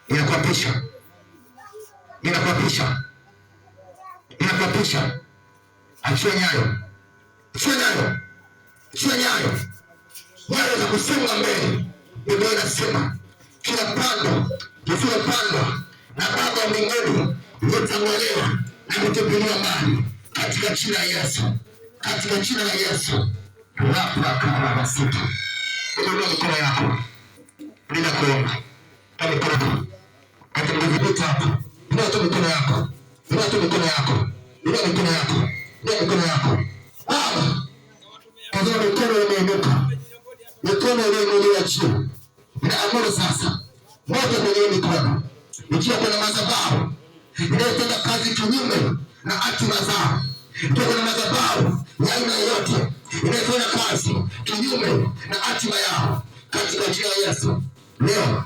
Ninakuapisha, ninakuapisha, ninakuapisha. Achia nyayo, achia nyayo, achia nyayo, nyayo za kusonga mbele. Biblia inasema kila pando lisilopandwa na Baba wa mbinguni litang'olewa na kutupiliwa mbali, katika jina la Yesu, katika jina la Yesu. Rapa kama masita. Inua mikono yako, ninakuomba kwa mikono yako, katika nguvu mitatu. Inua tu mikono yako, inua tu mikono yako, inua mikono yako, inua mikono yako. Baba, tazama mikono imeinuka, mikono iliyoinuliwa juu. Ninaamuru sasa moto kwenye hii mikono, ikiwa kuna madhabahu inayotenda kazi kinyume na hatima zao, ikiwa kuna madhabahu ya aina yoyote inayofanya kazi kinyume na hatima yao, katika jina la Yesu leo